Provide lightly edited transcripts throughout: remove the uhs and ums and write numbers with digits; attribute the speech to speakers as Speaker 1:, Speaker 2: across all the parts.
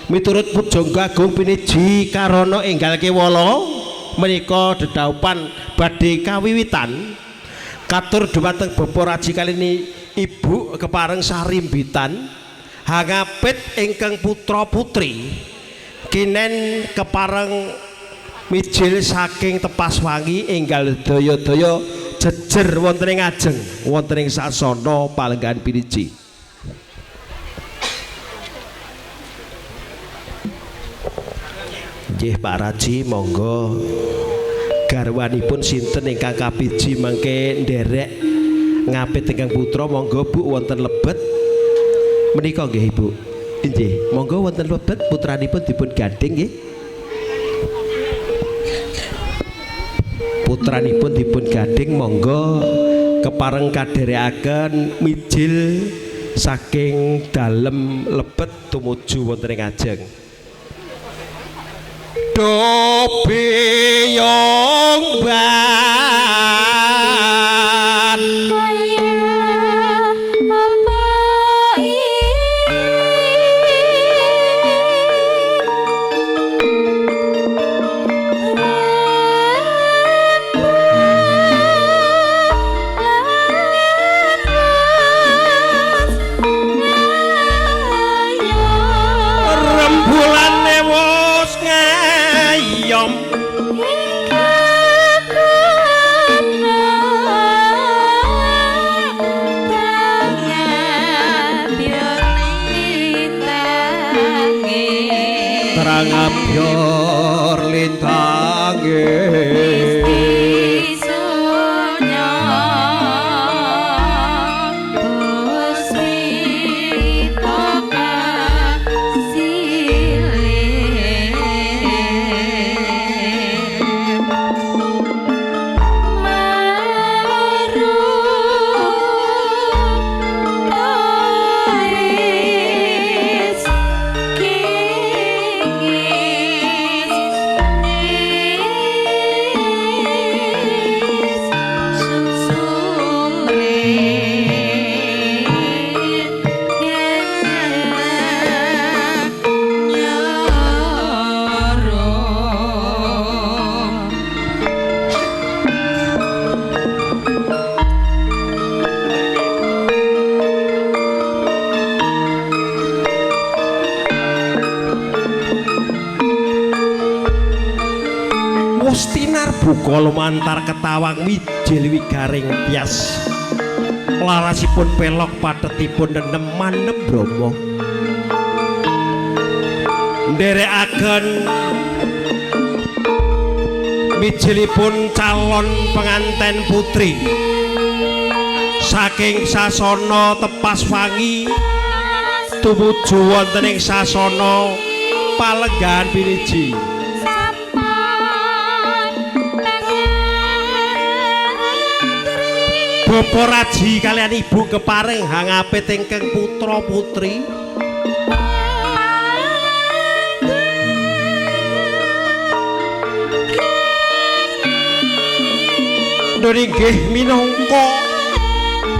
Speaker 1: Miturut Pujangga Agung Piniji Karana enggal kewala menika dedhaupan badhe kawiwitan katur dhumateng Bapak Raji kalini Ibu kepareng sarimbitan hangapit ingkang putra putri kinen kepareng mijil saking Tepas Wangi enggal daya-daya jejer wonten ing ajeng wonten ing sasana palenggahan Piniji. Nggih Pak Raji monggo garwanipun sinten ingkang kapiji mangke nderek ngapit ingkang putra monggo Bu wonten lebet menika nggih Ibu. Nggih monggo wonten lebet putranipun dipun gandheng nggih. Putranipun dipun gandheng monggo kepareng kadherekaken mijil saking dalem lebet tumuju wonten ing ajeng. Do biyong ban
Speaker 2: Kaya apa
Speaker 1: rembulane wis ngayom terang abyor lintange buka lumantar ketawang mijil wigaring tias larasipun pelok padhetipun neneman brama nderekaken mijilipun calon penganten putri saking sasana Tepas Wangi tumuju wonten ing sasana palenggahan Piniji. Bapak Raji kalian Ibu kepareng hangapit ingkang putra putri inggih minangka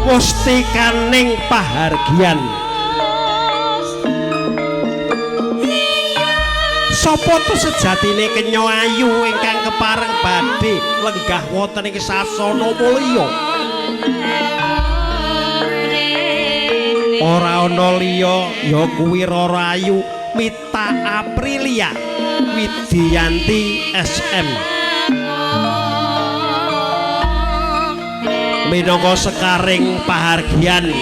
Speaker 1: mustikaning pahargyan. Sapa to sejatine kenya ayu ingkang kepareng badhe lenggah wonten ing sasana mulya? Ora ana liya ya kuwi Rara Ayu Mita Aprilia Widiyanti SM minangka sekaring pahargyan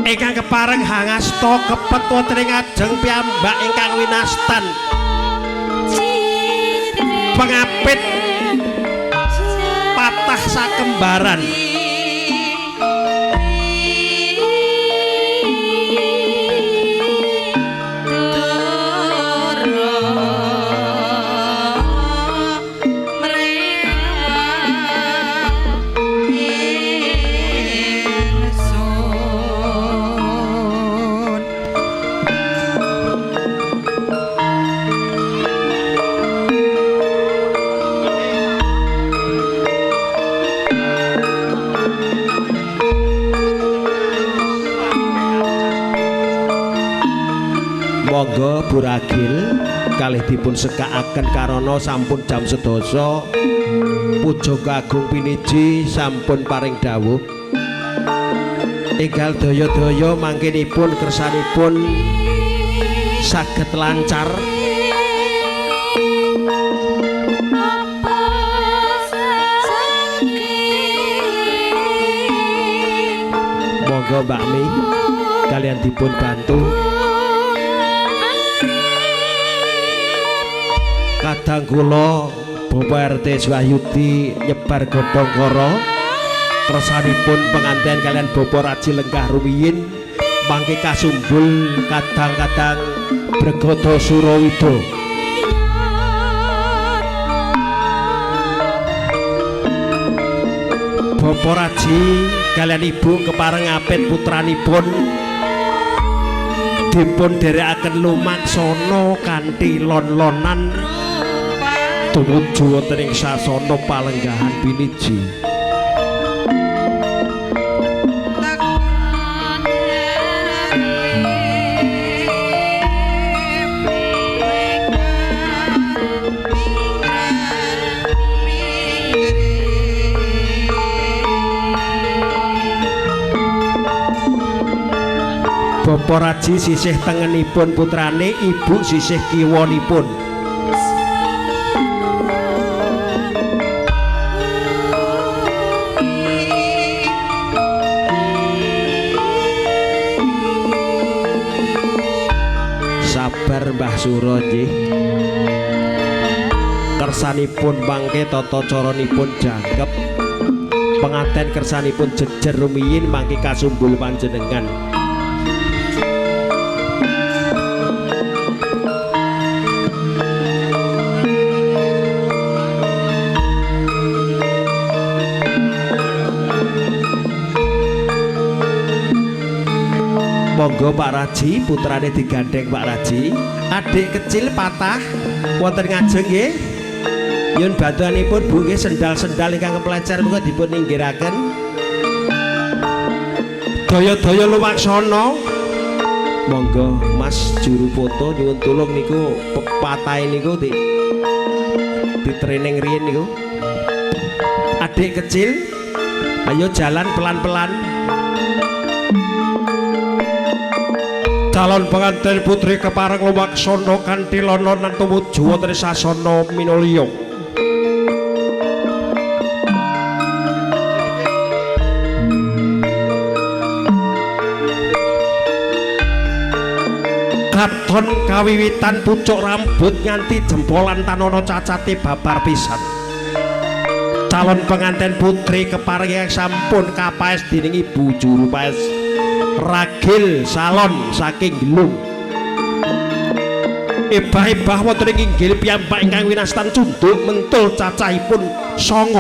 Speaker 1: ingkang kepareng hangasta kepet wonten ing ajeng piyambak ingkang winastan pengapit patah sakembaran. Monggo Bu Ragil kalih dipun sekaaken karana sampun jam 10. Pujangga Agung Piniji sampun paring dawuh. Enggal daya-daya mangkinipun kersanipun saged lancar. Monggo Mbak Mi kalian dipun bantu. Kadang kula Bapak RT Swahyudi nyebar godhong kara kersanipun penganten kalian Bapak Raji lenggah rumiyin mangke kasumbul kadang-kadang Bregodo Surawida. Bapak Raji kalian ibu kepareng ngapit putranipun dipun dherekaken lumaksana kanthi lon-lonan tumuju wonten ing sasana palenggahan piniji. Bapak Raji sisih tengenipun putrane, ibu sisih kiwanipun. Sabar Mbah Suro nggih. Kersanipun mangke tata caranipun jangkep. Penganten kersanipun jejer rumiyin mangke kasumbul panjenengan. Monggo Pak Raji, putrane digandheng Pak Raji. Adik kecil patah wonten ngajeng nggih. Nyuwun bantuanipun Bu nggih, sendal-sendal ingkang keplecer monggo dipun inggiraken. Daya-daya lumaksana. Monggo Mas juru foto nyuwun tulung niku pepatahe niku di training riyin niku. Adik kecil, ayo jalan pelan-pelan. Calon pengantin putri kepareng lumaksana kanthi lononan tumuju wonten sasana minulya. Katon kawiwitan pucuk rambut nganti jempolan tanana cacate babar pisan. Calon pengantin putri kepareng yang sampun kapaes dening ibu juru paes Ragil Salon saking Gelung. Ebah-ebah wonten ing inggil piyambak ingkang winastan cunduk mentul cacahipun 9.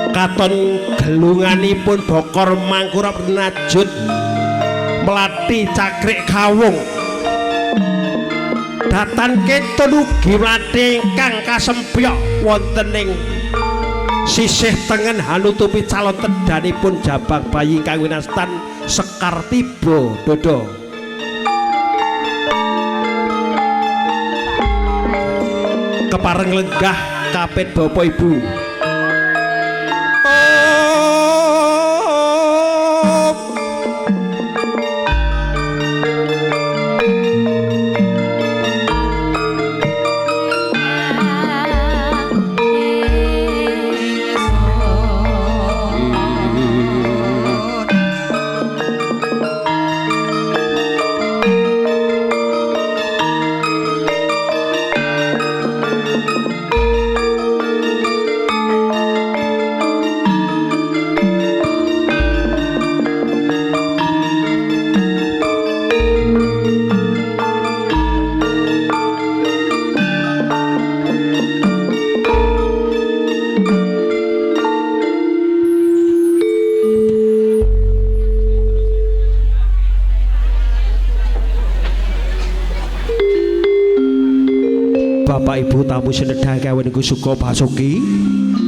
Speaker 1: Katon gelunganipun bokor mangkurap najut melati cakrik kawung. Datan ketun ugi mlati ingkang kasempyok wonten ing sisih tengen hanutupi calon tedhanipun jabang bayi ingkang winastan Sekar Tiba Dodo. Kepareng lenggah kapit bapak ibu. Bapak Ibu tamu sinedhah kawin suka basuki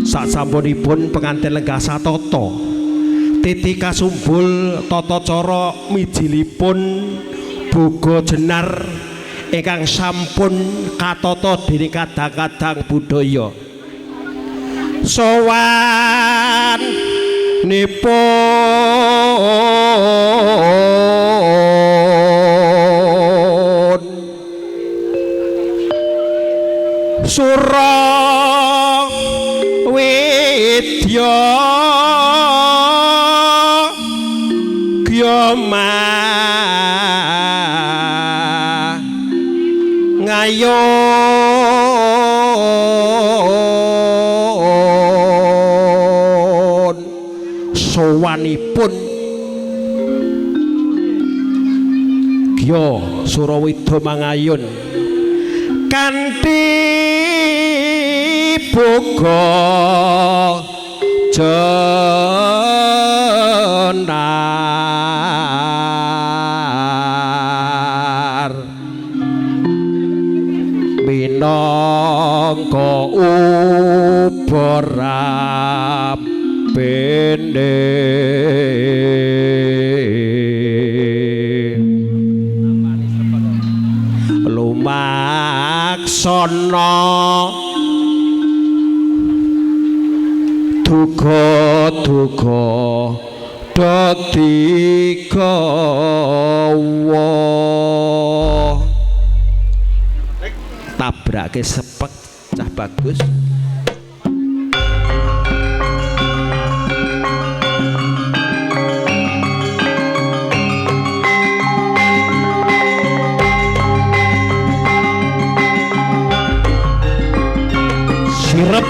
Speaker 1: sasampunipun pengantin lenggah satata titi kasumbul tata cara mijilipun Boga Jenar ingkang sampun katata dening kadang-kadang budaya. Sowan nipun Sura Widya Gyama Ngayun sowanipun Gya Surawida Mangayun kanthi boga jenar minangka ubarabene lumaksana duga-duga dadi gawa. Tabrake sepek cah bagus. Sirep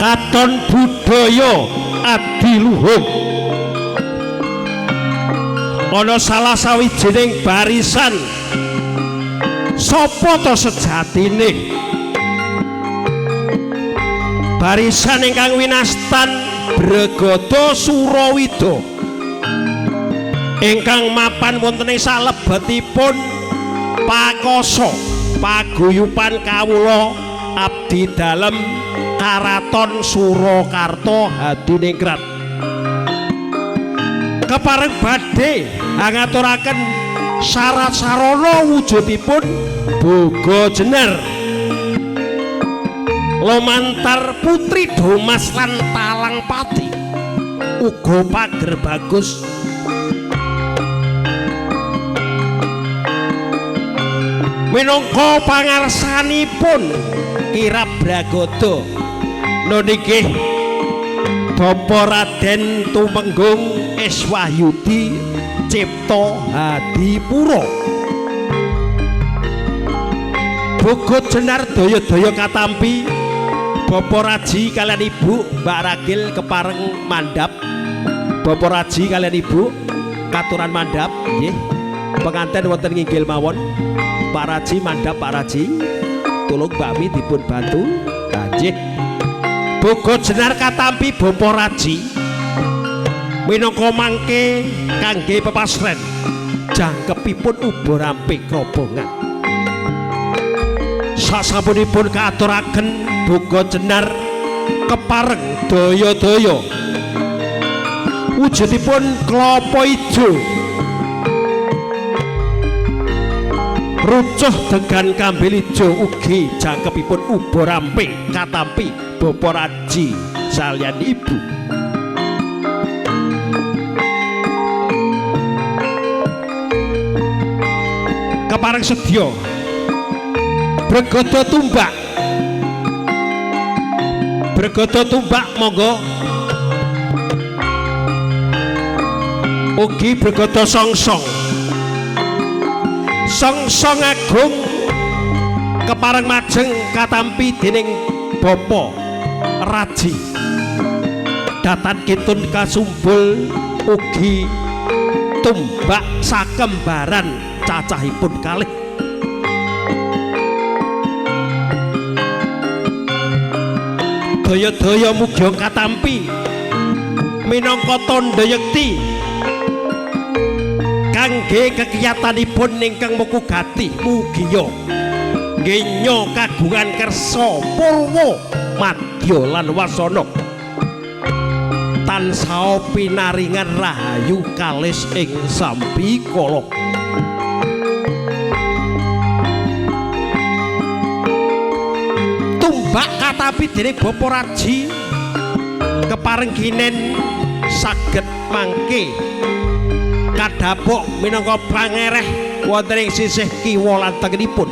Speaker 1: katon budaya adiluhung ana salah sawijining barisan sapa ta sejatine barisan ingkang winastan Bregada Surawida ingkang mapan wonten ing salebetipun Pakoso paguyuban kawula abdi dalem Karaton Surakarta Hadiningrat. Kepareng badhe ngaturaken syarat sarana wujudipun Boga Jenar lumantar putri Domas lan Talang Pati uga pager bagus minangka pangarsanipun Kirab Bragoda nuniki Bapak Raden Tumenggung Iswahyudi Cipta Hadipura. Boga Jenar daya-daya katampi Bapak Raji kalian Ibu Mbak Ragil kepareng mandhap. Bapak Raji kalian Ibu katuran mandhap nggih. Penganten wonten nginggil mawon. Pak Raji mandhap Pak Raji. Tulung Mbak Mi dipun bantu. Nggih. Boga Jenar katampi Bapak Raji minangka mangke kangge pepasren jangkepipun uba rampe krobongan. Sasampunipun kaaturaken Boga Jenar kepareng daya-daya wujudipun klapa ijo rucuh degan kambil ijo ugi jangkepipun uba rampe katampi Bapak Raji salian Ibu. Kepareng sedya Bregada Tumbak. Bregada Tumbak monggo. Ugi Bregada Songsong. Songsong agung kepareng majeng katampi dening Bapak Raji. Datan kitun kasumbul ugi tumbak sakembaran cacahipun kalih. Daya-daya mugia katampi minangka tandha yekti kangge kekiyatanipun ingkang muku gati mugia Genyo kagungan kersa purwa madya lan wasana tansah pinaringan rahayu kalis ing sambikala. Tumbak katapi dening Bapa Raji kepareng kinen saged mangke kadhapuk minangka pangereh wonten ing sisih kiwa lan tengenipun.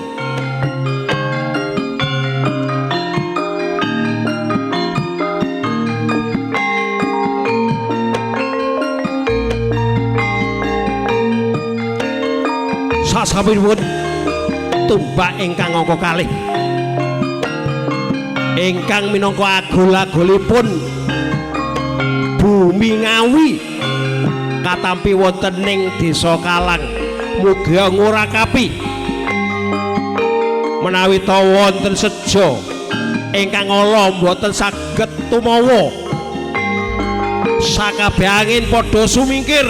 Speaker 1: Sasampunipun tumbak ingkang angka kalih ingkang minangka agul-agulipun Bumi Ngawi katampi wonten ing Desa Kalang. Mugi ngurakapi menawi ta wonten seja ingkang ala mboten saged tumawa, sakabeh angin padha sumingkir,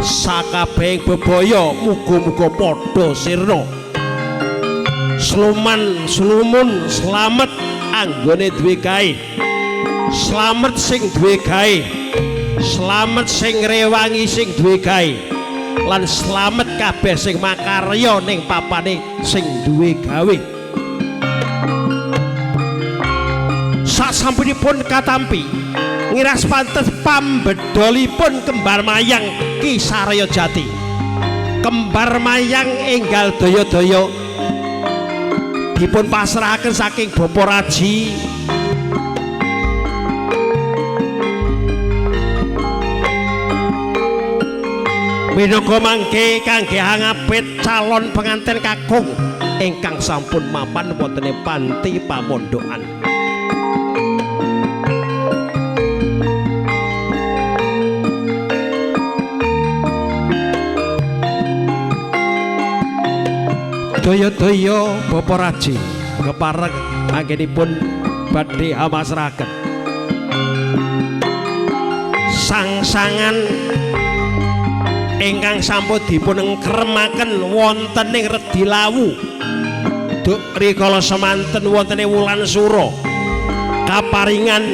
Speaker 1: sakabehing bebaya muga-muga padha sirna. Sluman slumun slamet anggone duwe gawe, slamet sing duwe gawe, slamet sing ngrewangi sing duwe gawe, lan slamet kabeh sing makarya ning papane sing duwe gawe. Sasampunipun katampi ngiras pantes pambedolipun kembar mayang Ki Sarya Jati. Kembar mayang enggal daya-daya dipun pasrahaken saking Bapa Raji minangka mangke kangge hangapit calon pengantin kakung ingkang sampun mapan wonten ing panti pamondokan. Daya-daya Bapa Raji kepareng anggenipun badhe amasraken sangsangan ingkang sampun dipun engkremaken wonten ing Redi Lawu duk rikala semanten wonten ing wulan Sura kaparingan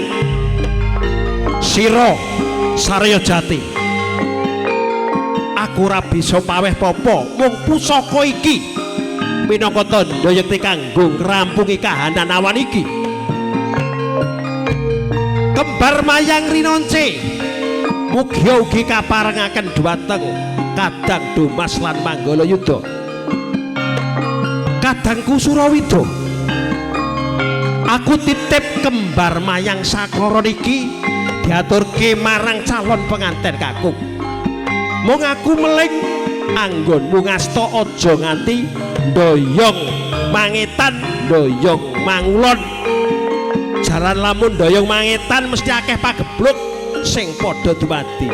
Speaker 1: sira Sarya Jati. Aku ora bisa paweh popo mung pusaka iki minangka tandha yekti kanggo ngrampungi kahanan awan iki. Kembar mayang rinonce mugi ugi kaparengaken dhumateng Kadang Dumas lan Manggala Yuda. Kadangku Surawida, aku titip kembar mayang sakara niki diaturke marang calon pengantin kakung. Mung aku meling anggonmu ngasta aja nganti doyong mangetan doyong mangulon. Jaran lamun doyong mangetan mesti akeh pagebluk sing padha dumadi.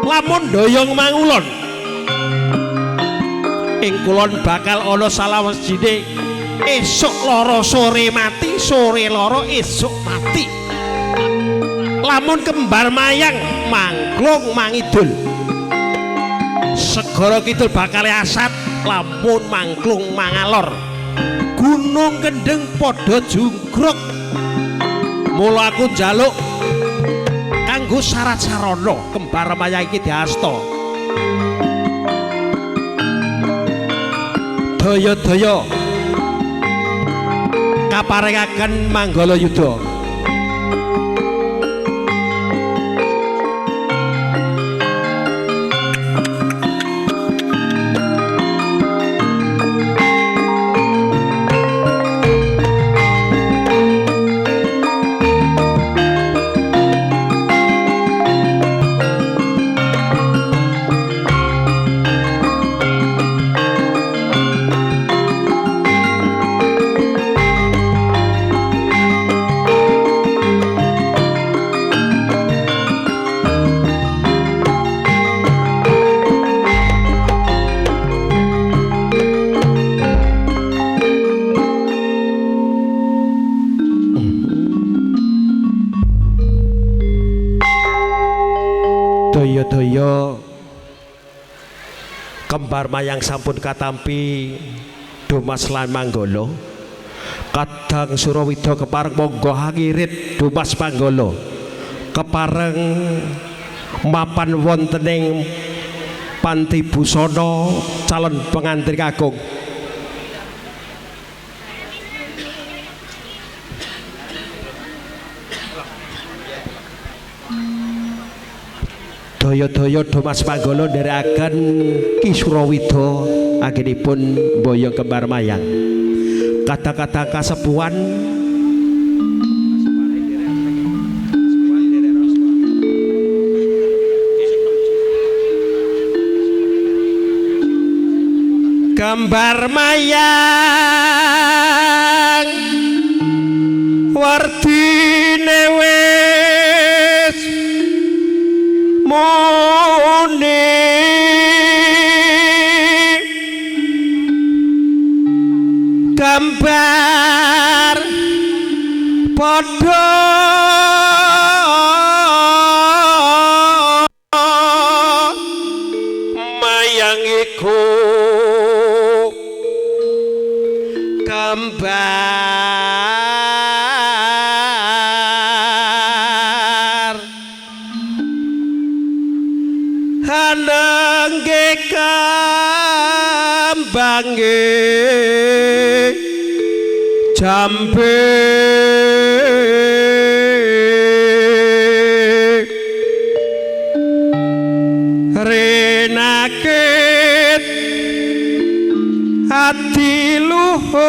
Speaker 1: Lamun doyong mangulon ing kulon bakal ana salawejine esuk loro sore mati, sore loro esuk mati. Lamun kembar mayang mangklung mangidul, segara kidul bakal asat. Lamun mangklung mangalor, gunung kendeng padha jungkruk. Mula aku njaluk kanggo syarat sarana kembar mayang iki diasta. Daya-daya kaparengaken Manggala Yuda. Daya-daya kembar mayang sampun katampi Domas lan Manggala. Kadang Surawida kepareng monggo hangirit Domas Manggala. Kepareng mapan wonten ing panti busana calon pengantin kakung. Daya-daya Domas Manggala nderekaken Ki Surawida anggenipun mboyong kembar mayang. Kata-kata kasepuhan kembar mayang wardine wis muni gambar padha mayang iku gambar hanengge kambange jambe renakit ati luhung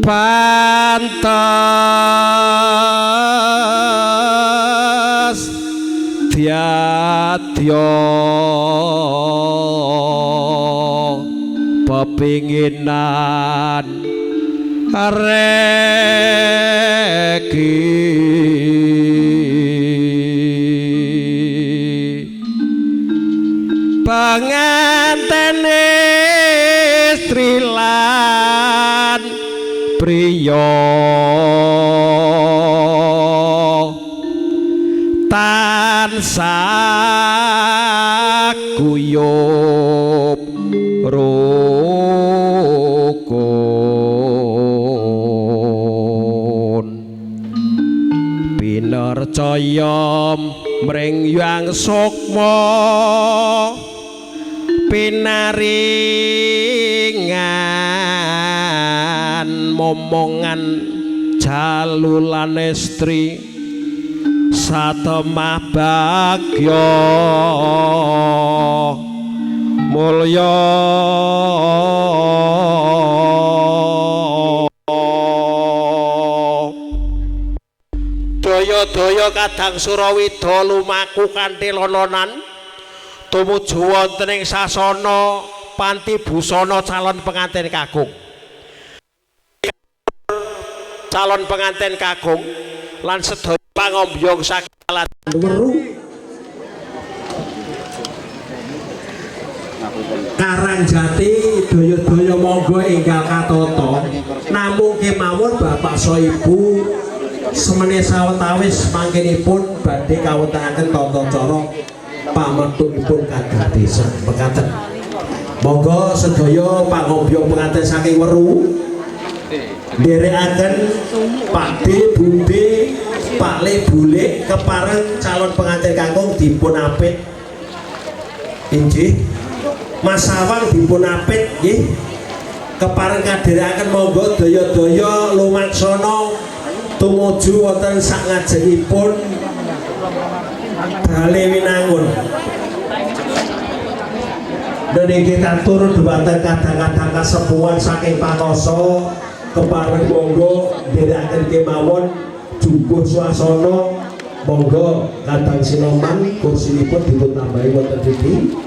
Speaker 1: pantas diadya pepinginan reki penganten istri lan priya tansah guyub rukun pinercaya mring Hyang Sukma pinaringan momongan jalulan estri satemah bagya mulya. Daya-daya kadang Surawida lumaku kanthi lononan tumuju wonten ing sasana panti busana calon pengantin kakung. Calon pengantin kakung lan sedaya pangombyong saking Weru Karangjati daya-daya monggo enggal katata namung kemawon bapak saha ibu semene sawetawis mangkenipun badhe kawontenaken tata cara pametukipun kadar desa mekaten. Monggo sedaya pangombyong pengantin saking Weru nderekaken Pakde, Bude, Pakle, Bule kepareng calon pengantin kakung dipun apit. Inggih. Mas Sawang dipun apit nggih. Kepareng kadherekaken monggo daya-daya lumaksana tumuju wonten sak ngajengipun Bale Winangun. Dan iki katur dhumateng kadang-kadang kasepuhan saking Patoso kepareng monggo nderekaken kemawon jumbuh swasana monggo kadang sinoman kursinipun dipun tambahi wonten mriki.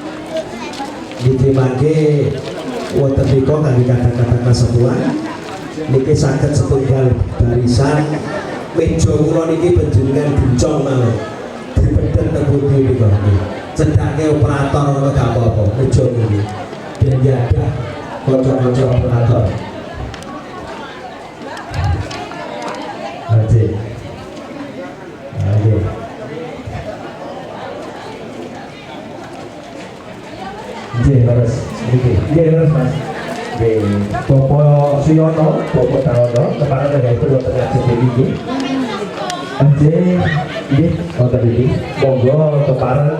Speaker 1: Niki mangke wonten mriku kangge kadang-kadang kasepuhan niki saged setunggal barisan meja kula niki panjenengan bencong malih dipedhet teng pundi nika cedhake operator ora gak apa-apa meja niki ben yadah kanca-kanca operator. Oke. Oke.
Speaker 3: Nggih leres niki. Nggih leres Mas. Nggih, Bapak Suyono, Bapak Dawono kepareng lenggahipun wonten ngajeng niki. Nggih, nggih wonten iki. Monggo kepareng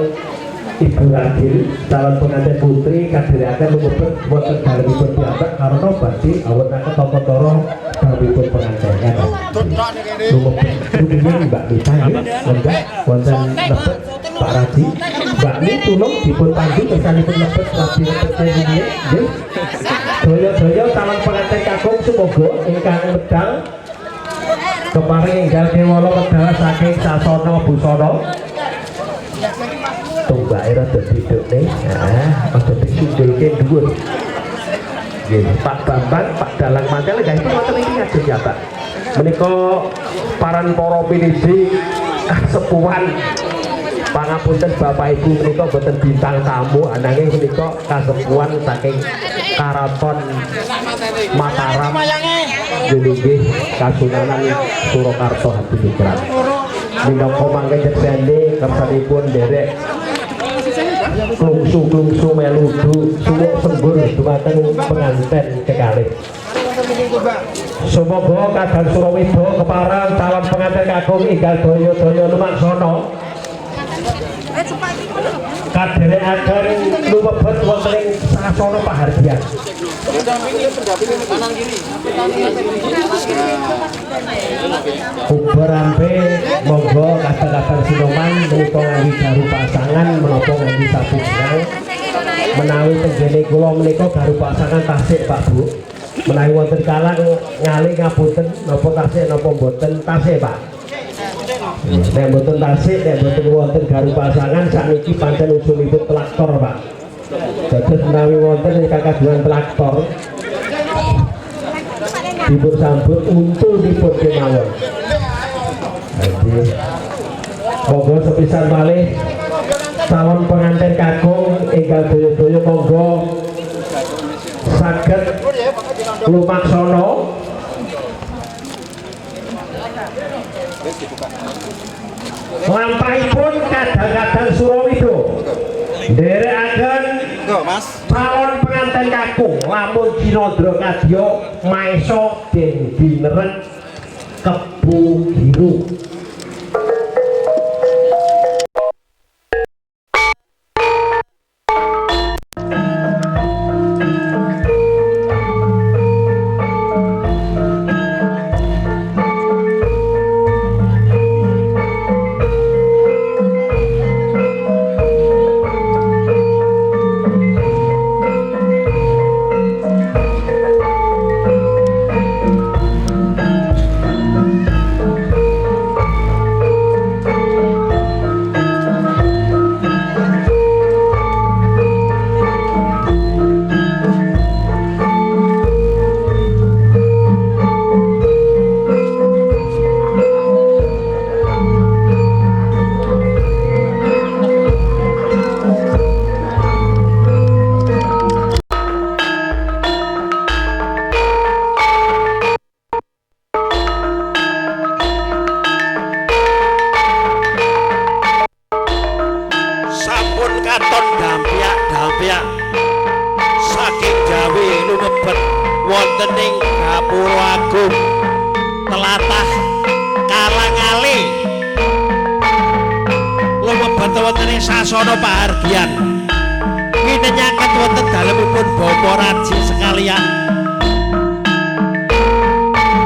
Speaker 3: Ibu Ragil calon pengantin putri kadherekaken lumebet wonten dalemipun piyambak karena badhe awontenaken tata cara dawuhipun pengantin ngaten. Lumebet rumiyin Mbak Mita nggih, lenggah wonten lebet Pak Raji. Mbak Mi tulung dipun pandu kersanipun lebet rabi lebet rumiyin nggih. Daya-daya calon pengantin kakung sumangga ingkang medal keparing enggal kewala medal saking sasana busana. Tumbake rada didukne, heeh, aja disunjulke dhuwur. Nggih, Pak Bambang, Pak Dalang Mantel lenggahipun wonten iki ngajeng ya, Pak. Menika paran para piniji kasepuhan. Pangapunten Bapak Ibu menika boten bintang tamu, ananging menika kasepuhan saking Karaton Mataram nggih Kasunanan Surakarta Hadiningrat. Minangka mangke nyekseni kersanipun nderek klungsu-klungsu meludu suwuk sembur dumateng penganten kekalih. Sumangga kadang Surawida kepareng calon pengantin kakung enggal daya-daya lumaksana. Kadherekaken lumebet wonten ing sasana pahargyan. Ubar ampe monggo kadang-kadang sinoman menika ngangge garu pasangan menapa ngangge sapu benang. Menawi tenggene kula menika garu pasangan tasik Pak Bu. Menawi wonten kalang ngalih ngapunten napa tasik napa mboten tasik Pak. Nek mboten tasik, nek mboten wonten garu pasangan sakniki pancen usumipun traktor Pak. Dados menawi wonten ingkang kagungan traktor dipun sambut untulipun kemawon. Nggih. Monggo sepisan malih calon pengantin kakung ingkang daya-daya monggo saged lumaksana. Lampahipun kadang-kadang Surawida nderekaken calon pengantin kakung lamun kinandra kadya maesa den binerek kebo giru. Sasana pahargyan winenyaken wonten dalemipun Bapak Raji sekalian.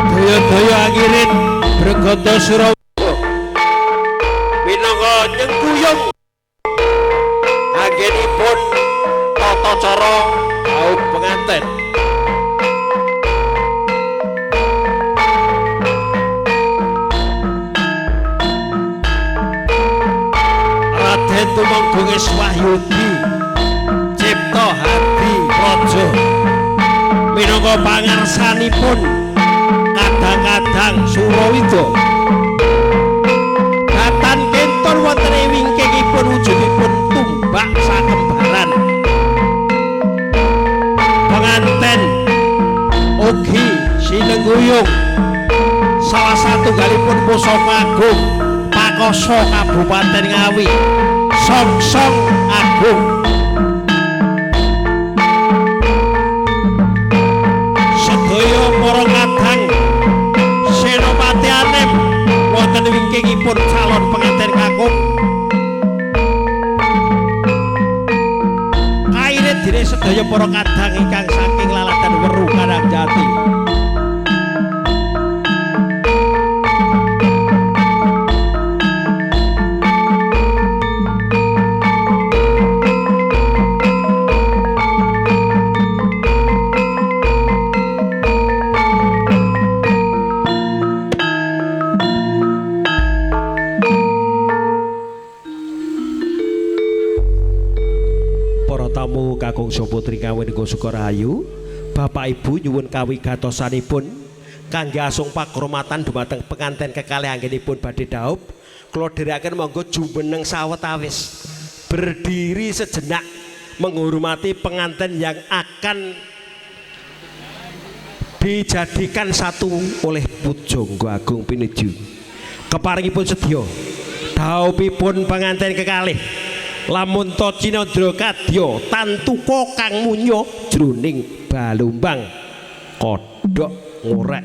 Speaker 3: Daya-daya angirin Bregondo Surawa minangka nyengkuyung anggenipun tata cara dhaup penganten. Raden Tumenggung Iswahyudi Cipta Hadi Praja minangka pangarsanipun kadang-kadang Surawida datan kinton wonten ing wingkingipun wujudipun tumbak sakembaran. Penganten ugi sinengguyung salah satunggalipun pusaka agung Pakoso Kabupaten Ngawi, Songsong Agung.
Speaker 1: wigikingipun calon pengantin kakung. Kairit dene sedaya para kadang ingkang saking laladan Weru Karang Jati. Kakung putri kawin Sukarahayu, Bapak Ibu nyuwun kawigatosanipun kangge asung pakurmatan dumateng pengantin kekalih anggenipun badhe dhaup. Kula dherekaken monggo jumeneng sawetawis berdiri sejenak menghormati pengantin yang akan dijadikan satu oleh Pujangga Agung Piniju. Keparingipun sedya dhaupipun pengantin kekalih lamun to cinandra kadya tantuka kang munya jroning balumbang kodhok ngorek.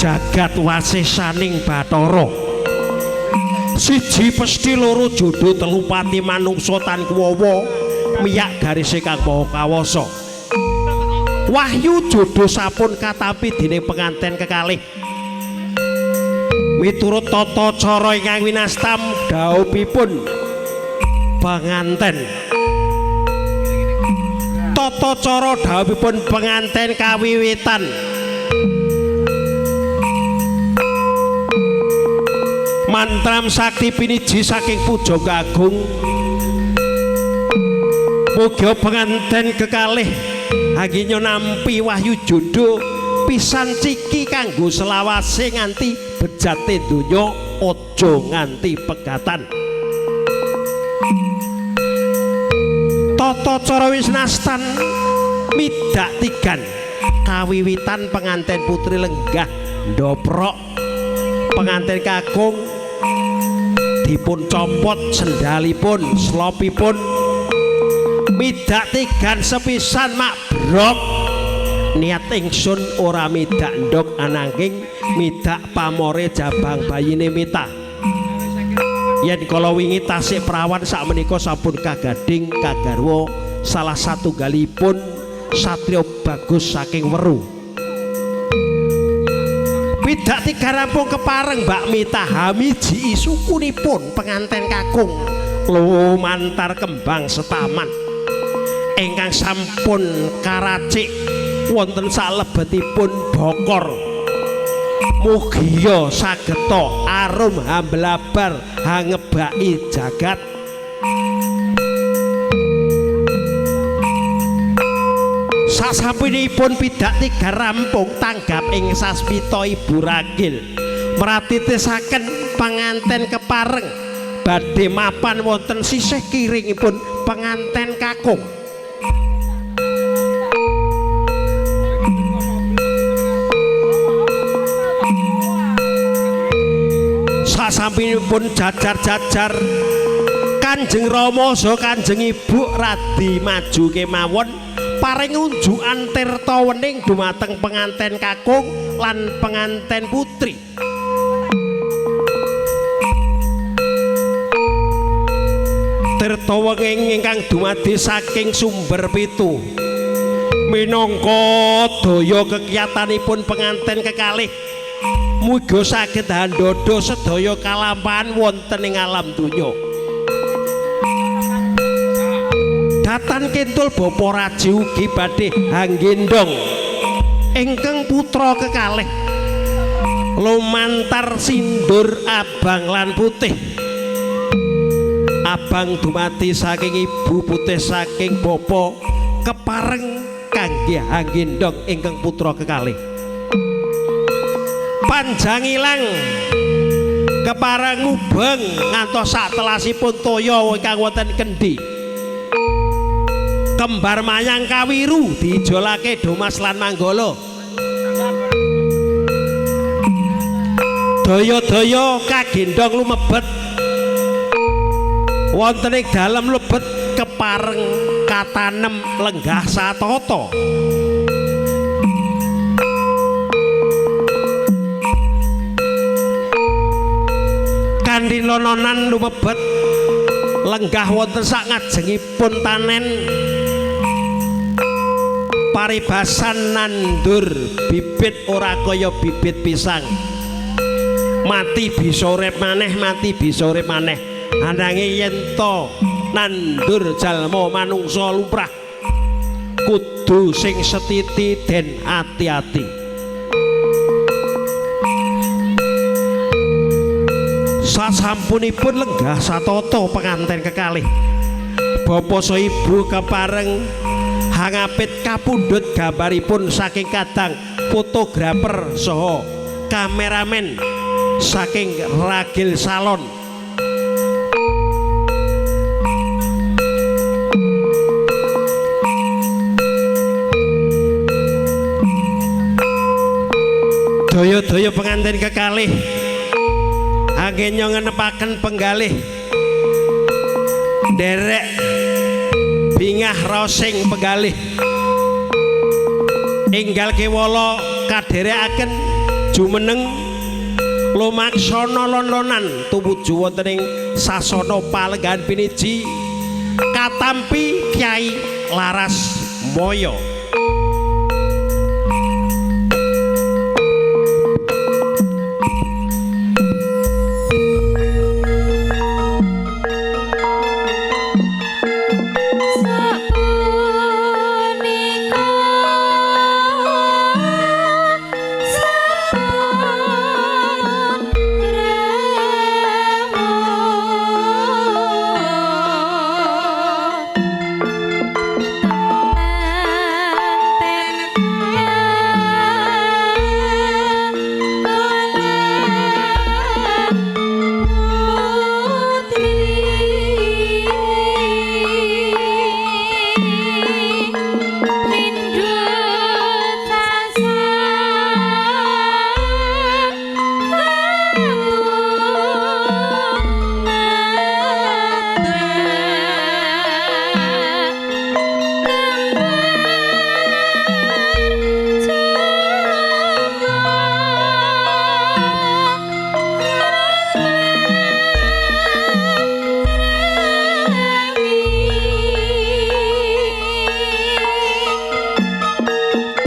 Speaker 1: Jagat wasesaning Bathara siji pesthi loro jodho telu pati manungsa tan kuwawa miyak garise kang maha kawasa. Wahyu jodho sampun katampi dening pengantin kekalih. Miturut tata cara ingkang winastam dhaupipun penganten. Tata cara dhaupipun penganten kawiwitan. Mantram sakti piniji saking Pujangga Agung. Mugia pengantin kekalih hangginya nampi wahyu jodho pisan ciki kanggo selawase nganti bejate donya aja nganti pegatan. Tata cara wisnastan midak tigan kawiwitan pengantin putri lenggah ndoprok pengantin kakung dipun copot sendalipun slopipun midak tigan sepisan makbrok. Niat ingsun ora midak ndok ananging midak pamore jabang bayine mita. Yen kala wingi tasik prawan sakmenika sampun kagading kagarwa salah satunggalipun satriya bagus saking Weru. Pidak tiga rampung kepareng Mbak Mita hamiji sukunipun pengantin kakung lumantar kembang setaman ingkang sampun karacik wonten salebetipun bokor. Mugia sageta arum hamblabar hangebaki jagat. Sasampunipun pidak tiga rampung tanggap ing sasmita Ibu Ragil meratitisaken pengantin kepareng badhe mapan wonten sisih kiringipun pengantin kakung. Sasampunipun jajar-jajar Kanjeng Rama saha Kanjeng Ibu radi maju kemawon paring unjukan tirta wening dumateng pengantin kakung lan pengantin putri. Tirta wening ingkang dumadi saking sumber pitu minangka daya kekiyatanipun pengantin kekalih muga saged handada sedaya kalampahan wonten ing alam donya. Datan kintul Bapa Raji ugi badhe hanggendong ingkang putra kekalih lumantar sindur abang lan putih. Abang dumadi saking ibu, putih saking bapa, kepareng kangge hanggendong ingkang putra kekalih. Panjang ilang kepareng ngubeng ngantos satelasipun toya ingkang wonten kendi. Kembar mayang kawiru diijolake Domas lan Manggala. Daya-daya kagendhong lumebet wonten ing dalem lebet kepareng katanem lenggah satata. Kanthi nononan lumebet lenggah wonten sak ngajengipun tanen. Paribasan nandur bibit ora kaya bibit pisang. Mati bisa urip maneh, mati bisa urip maneh. Ananging yen to nandur jalma manungsa lumrah kudu sing setiti den ati-ati. Sasampunipun lenggah satata penganten kekalih, bapa saha ibu kepareng hangapit kapundhut gambaripun saking kadang fotografer saha kameramen saking ragil salon. Daya-daya pengantin kekalih anggenya ngenepaken penggalih nderek bingah raosing penggalih enggal kewala kaderekaken jumeneng lumaksana lon-lonan tumuju wonten ing sasana palenggahan piniji katampi Kyai Laras Moyo.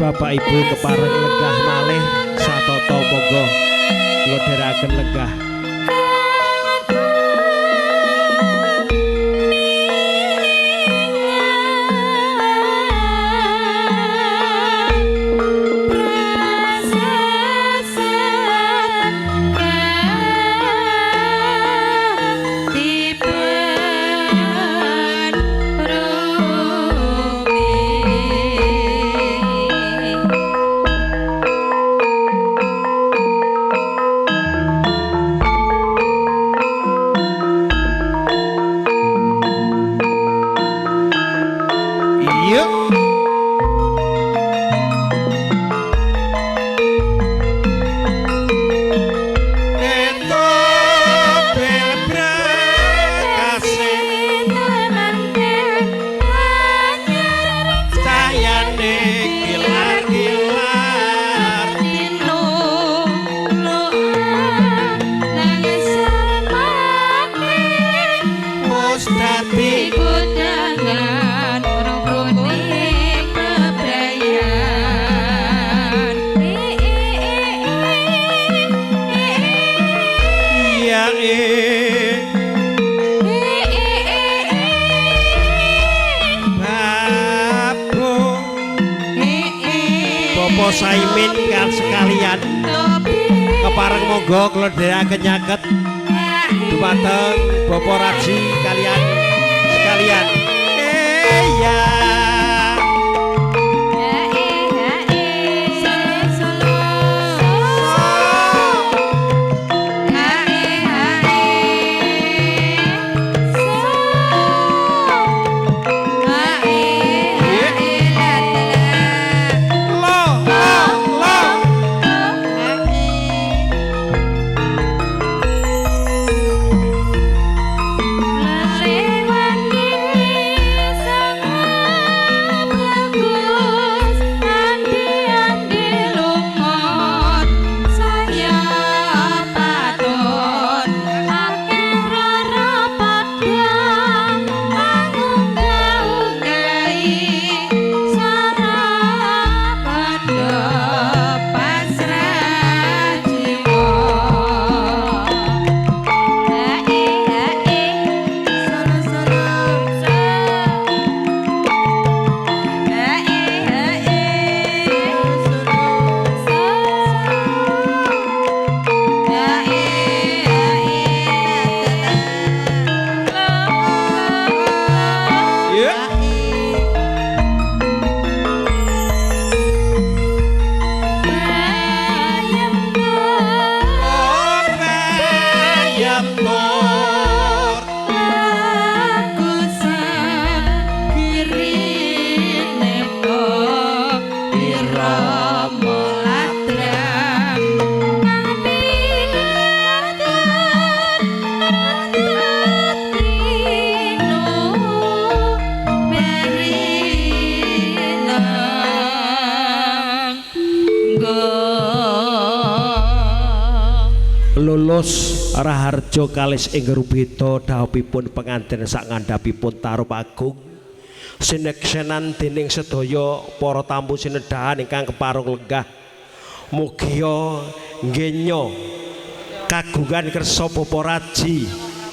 Speaker 1: Bapak Ibu kepareng lenggah malih satata monggo nglodheraken lenggah. Saimin kan sekalian kepareng monggo kula dherekaken nyaket dumateng Bapak Raji kalian sekalian. Ya
Speaker 2: Lagu segirine po irama ladrang kanthi tinu berinang
Speaker 1: Lulus raharja kalis ing rubeda dhawuhipun pengantin sak ngandhapipun tarup agung sineksenan dening sedaya para tamu sinedhahan ingkang kepareng lenggah. Mugia nggenya kagungan kersa Bapa Raji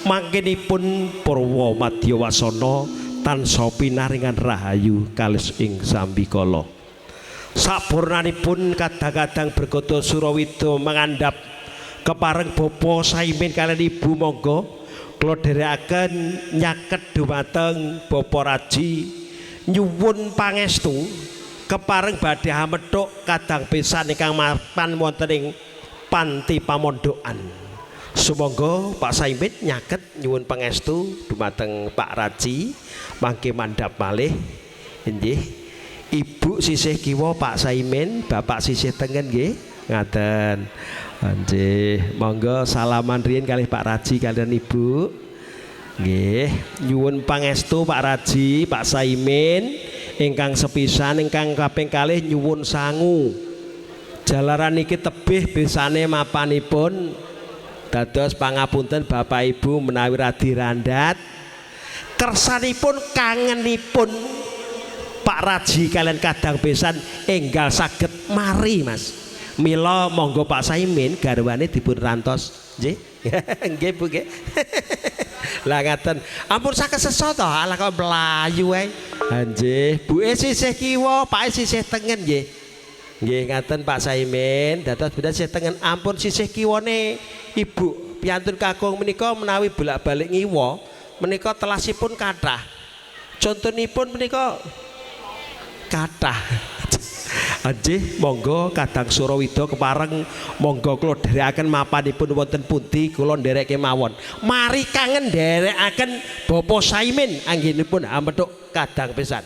Speaker 1: mangkenipun purwa madya wasana tansah pinaringan rahayu kalis ing sambikala. Sapurnanipun kadang-kadang bergodo Surawida mangandhap kepareng Bapa Saimin kalian Ibu monggo kula dherekaken nyaket dumateng Bapa Raji nyuwun pangestu kepareng badhe amethuk kadang pisan ingkang mapan wonten ing panti pamondokan. Sumangga Pak Saimin nyaket nyuwun pangestu dumateng Pak Raji mangke mandhap malih. Inggih. Ibu sisih kiwa Pak Saimin, Bapak sisih tengen nggih. Ngaten. Nggih, monggo salaman riyin kalih Pak Raji kalian Ibu. Nggih, nyuwun pangestu Pak Raji, Pak Saimin ingkang sepisan ingkang kaping kalih nyuwun sangu. Jalaran niki tebih besane mapanipun dados pangapunten Bapak Ibu menawi radi randhat. Kersanipun kangenipun Pak Raji kalian kadang besan enggal saged mari Mas. Mila monggo Pak Saimin garwane dipun rantos nggih. Nggih Bu nggih. Lah ngaten. Ampun saged sesa to, alah kok mlayu ae. Ha nggih, buke sisih kiwa, pake sisih tengen nggih. Nggih ngaten Pak Saimin, dados beda sisih tengen ampun sisih kiwane Ibu piyantun kakung menika menawi bolak-balik ngiwa menika telasipun kathah. Contonipun menika kathah. Nggih, monggo kadang Surawida kepareng monggo kula dherekaken mapanipun wonten pundi kula ndereke mawon. Mari kangen nderekaken Bapak Saimin anggenipun amethuk kadang pisan.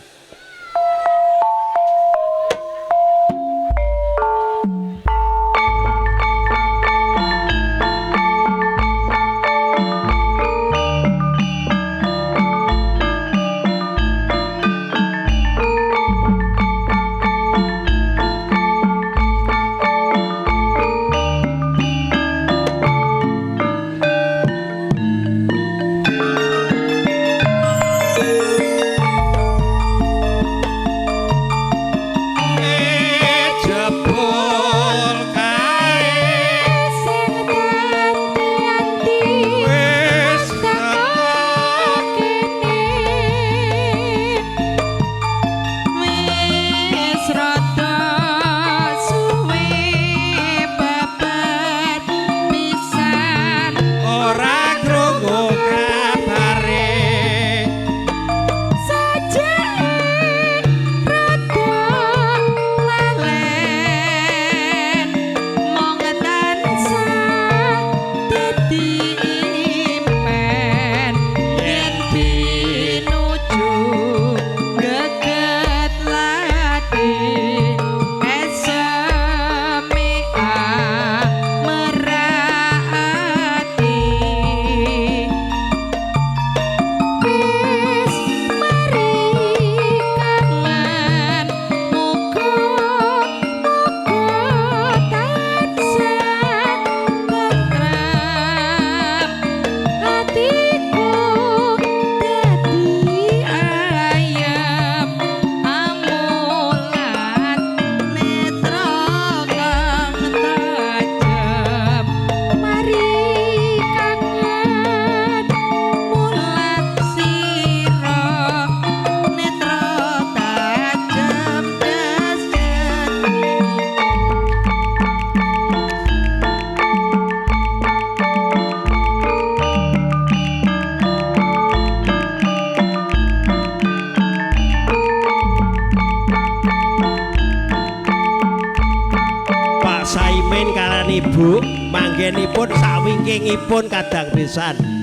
Speaker 1: Ibu manggenipun sawingkingipun kadang pisan.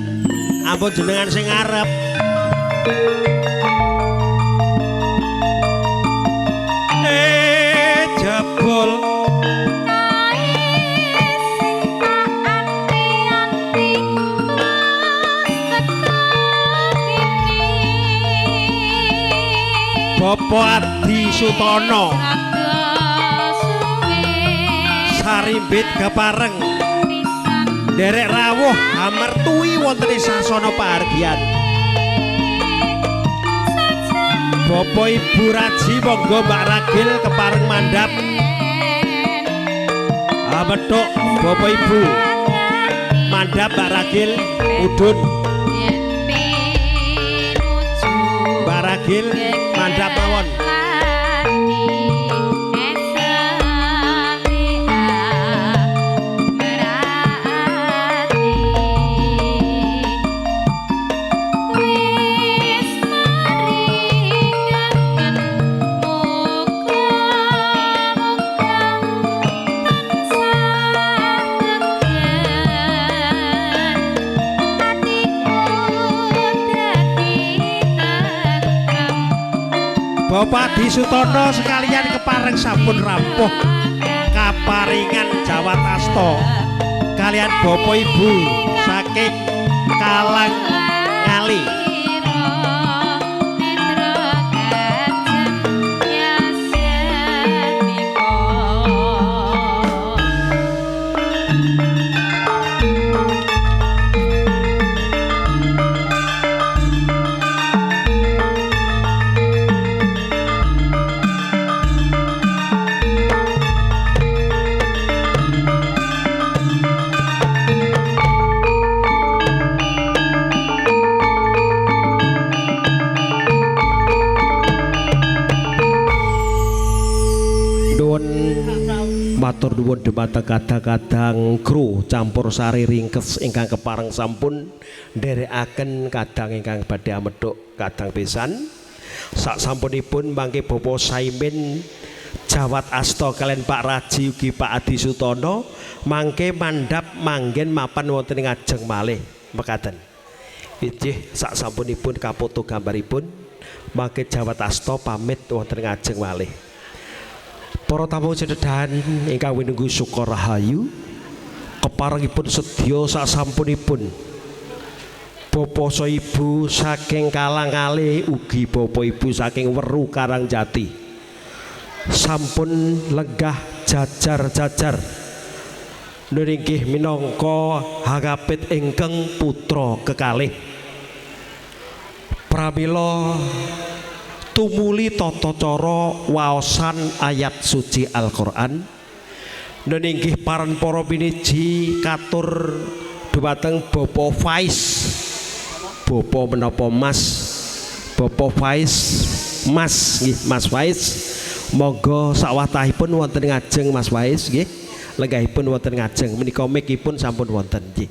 Speaker 1: Ampun jenengan sing ngarep. Jebul Bapak Adi Sutono sarimbit kepareng nderek rawuh hamertui wonten ing sasana pahargyan. Bapak Ibu Raji monggo Mbak Ragil kepareng mandhap. Amethuk Bapak Ibu mandhap Mbak Ragil mudhun. Mbak Ragil mandhap mawon. Bapak Adi Sutono sekalian kepareng sampun rampuh kaparingan Jawatasto kalian Bapak Ibu saking Kalang Ngali. Matur nuwun dumateng kadang-kadang kru campur sari ringkes ingkang kepareng sampun nderekaken kadang ingkang badhe amethuk kadang pisan. Sak sampunipun mangke Bapak Saimin Jawat Asta kalian Pak Raji ugi Pak Adi Sutono mangke mandhap manggen mapan wonten ing ngajeng malih mekaten. Inggih sak sampunipun kapoto gambaripun mangke Jawat Asta pamit wonten ngajeng malih. Para tamu cedhedan ingkang winunggu Sukorahayu keparengipun sedya sasampunipun bapa sa ibu saking Kalang Kali ugi bapa ibu saking Weru Karangjati sampun lenggah jajar-jajar nun inggih minangka hangapit ingkang putra kekalih. Pramila tumuli tata cara waosan ayat suci Al-Qur'an nun inggih paran para piniji katur dumateng Bapak Faiz, Bapak menapa Mas, Bapak Faiz Mas nggih, Mas Faiz monggo sawatahipun wonten ngajeng Mas Faiz nggih, lenggahipun wonten ngajeng menika mikipun sampun wonten nggih.